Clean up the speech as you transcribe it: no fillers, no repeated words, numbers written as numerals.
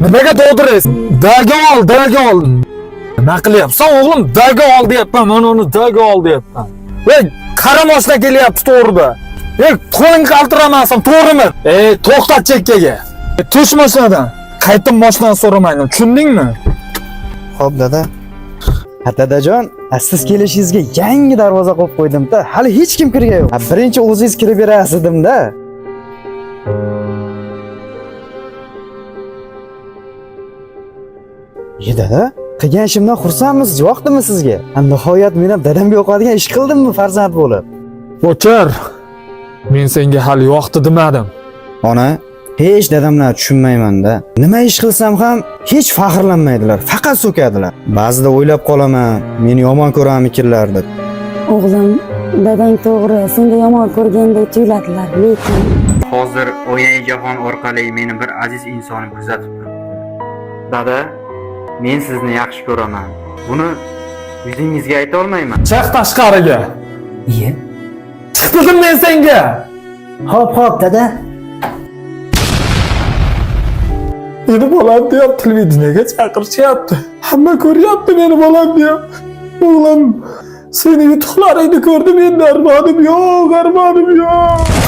Nimaga dovdiraysiz? Daga ol, daga ol. Nima qilyapsan, o'g'lim? Daga ol deyapman, mana uni daga ol deyapman. Ey, qara moshina kelyapti to'g'rida. Ey, qo'ling qaltiramasin, to'g'rimi? Ey, to'xtat chekkaga. Tush mashinadan. Qaytib mashinani so'ramayman, tushundingmi? Xo'p, dada. Ha, dadajon, siz kelishingizga yangi darvoza qo'yib qo'ydim-da. Hali hech kim kirgan yo'q. Ha, birinchi o'zingiz kirib berasiz dedim-da. Ye dada, qilgan ishimdan xursandmisiz, yoqdimi sizga? Ha, nihoyat men ham dadamga yoqadigan ish qildimmi farzand bo'lib? O'chir. Men senga hali yoqdi demadim. Ona, hech dadamlar tushunmayman-da. Nima ish qilsam ham hech faxrlanmaydilar, faqat so'kadilar. Ba'zida o'ylab qolaman, meni yomon ko'ramikinlar deb. O'g'lim, dadang to'g'ri, senga yomon ko'rgandek tuyuladilar, lekin Hozir oynayi jahon orqali meni bir aziz insonim kuzatib turibdi. Dada, men sizni yaxshi ko'raman. Buni yuzingizga ayta olmayman. Chiq tashqariga. Iye. Chiq dedim men senga. Hop, hop, dada. Meni bolam deyapti, televideniyaga chaqirishyapti. Hamma ko'ryapti meni bolam deyapti. O'g'lim, seni yutuqlaringni ko'rdim, endi armonim yo'q, armonim yo'q.